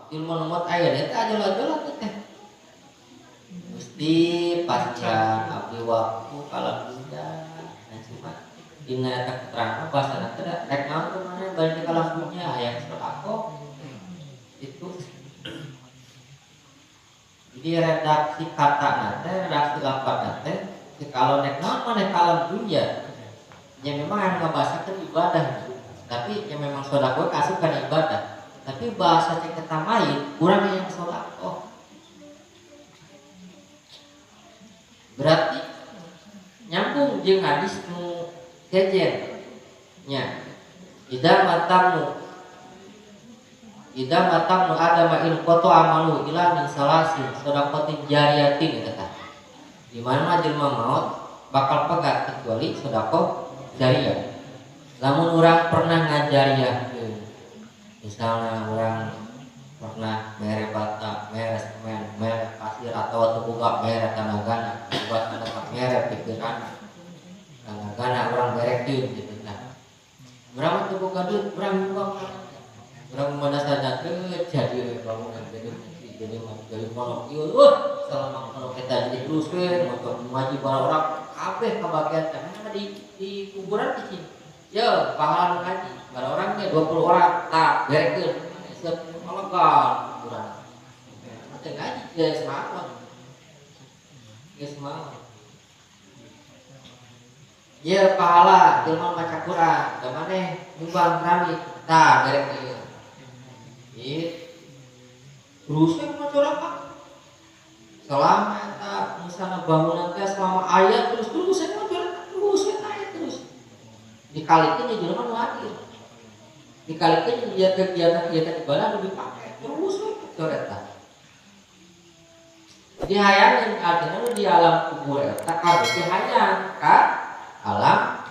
Ilmu nomor aya eta ajol-ajolan teh. Gusti pasihan abdi waktu kalau dunya nah cuma dina eta keterangan bahasa teh rek naon kumaha balik ka alam dunya aya sedekah itu. Jadi redaksi kata teh redaksi lafaz teh kalau nek naon maneh ka alam dunya ya memang yang ngebahasakeun ibadah tapi ya memang sedekah asup kana ibadah tapi bahasa cek eta main kurang yang sedekah. Berarti nyambung jeung hadis nu sejen nya idza matamnu adama in qata amalu ila min salasin sedaqatin jariyatin eta tah. Di mana mah jelema maot bakal pegat kecuali sedekah jariah. Lamun urang pernah ngajariahkeun misalnya urang pernah mere bata, mere semen, mere pasir atau teu boga mere tanagana, buat tanah mere pikiran tanagana urang berekeun gitu nah. Urang mah teu boga duit, urang nyumbang. Urang mana saja teu jadi bangunan jadi jadi pondok ieu wah selama pondok eta jadi terus we motor ngaji para urang kabeh kabagian teh di kuburan kecil. Ya pahala ngaji para orangnya 20 orang tak berekeun siap melegal kuburan. Teh ngaji geus maot. Geus maot. Ya pahala jelema maca Quran, da maneh nyumbang keramik tah berekeun. Ieu terus we maca apa? Selama eta misalna bangunan teh selama aya terus terus we maca terus we aya terus. Dikalikeun ya jelema nu hadir. Dikalikeun dia kegiatan-kegiatan ibadah nu dipake terus we eta. Jadi hayangin artinya nu di alam kubur eta kabeh teh hayang ka alam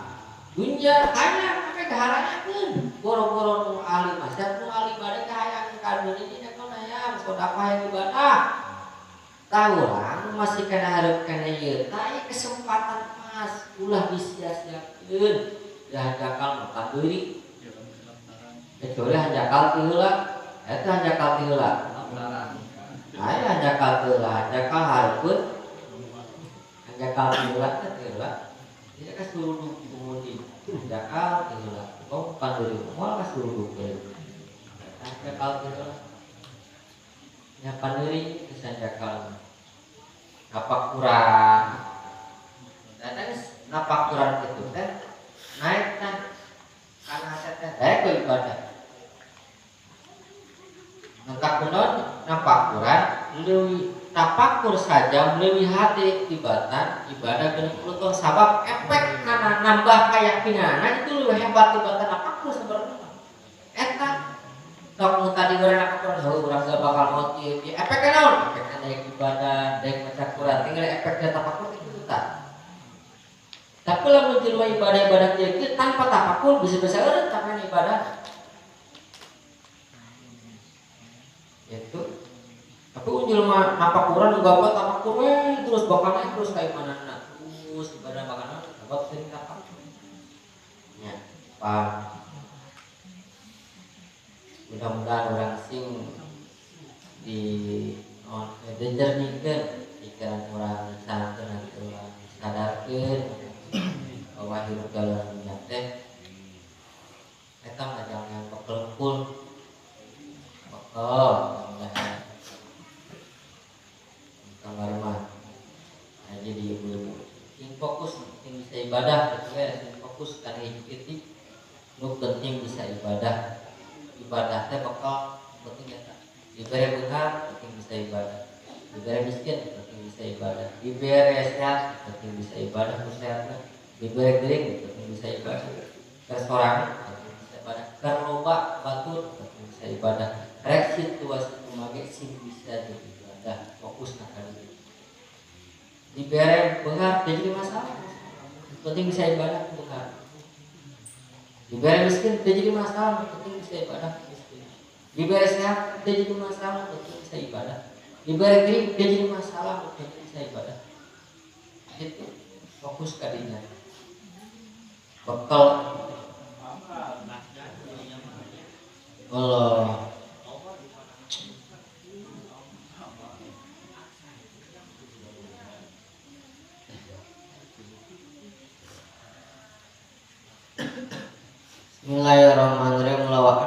dunya hayang make kaharanyakeun. Boro-boro nu ahli maksiat nu ahli ibadah teh hayang ka dunya ini nek hayang sedekah hayang ibadah. Tah urang masih kana hareup kana ieu tah ieu kesempatan emas ulah disia-siakeun. Da hanjakal makan deui. Kecuali hanjakal ti heula, eta hanjakal ti heula. Aya hanjakal ti heula, hanjakal hareupeun. Hanjakal ti heula teh ti heula. Ieu ka suruduk kumudi. Hanjakal ti heula. Oh, pandeuri moal ka suruduk deui. Hanjakal ti heula. Nya pandeuri geus hanjakal. Napak kurang. Eta geus napak kurang kitu teh naik nah kana hate teh daek we ibadah. Maka kunon napakuran leuwih tapakur saja leuwih hade tibatan ibadah 60 tahun sabab efek kana nambah keyakinanna itu leuwih hebat tibatan napakur sebenarnya. Eta sok nu tadi urang napakuran heuh urang gak bakal maot ieu ieu efekna naon? Efekna daek ibadah, daek maca Quran, tinggal efekna tapakur itu tah. Tapi lamun jelema ibadah-ibadah kieu tanpa tapakur bisa-bisa eureun kana ibadah. Itu tapi jelema napakuran juga tapakur we terus bakal naik terus kaimanana terus ibadah bakal sebab sering tapakur. Nya, paham. Mudah-mudahan orang sing di dijernihkeun pikiran urang disadarkeun hati urang disadarkeun bahwa hirup dalam dunia teh eta mah jangan bekel-kul bekel mudah-mudahan kamar mah aja di ibu sing fokus sing bisa ibadah gitu ya sing fokus kana hiji titik nu penting bisa ibadah ibadah teh bakal penting eta dibere beunghar penting bisa ibadah dibere miskin penting bisa ibadah dibere sehat penting bisa ibadah ku sehatna dibere gering penting bisa ibadah keur sorangan penting bisa ibadah keur loba batur penting bisa ibadah rek situasi kumaha ge sing bisa jadi ibadah fokus na ka dieu dibere beunghar teu jadi masalah penting bisa ibadah beunghar dibere miskin teu jadi masalah penting bisa ibadah miskin dibere sehat teu jadi masalah penting bisa ibadah dibere gering teu jadi masalah penting bisa ibadah gitu fokus ka dinya bekal Allah. Bismillahirrahmanirrahim.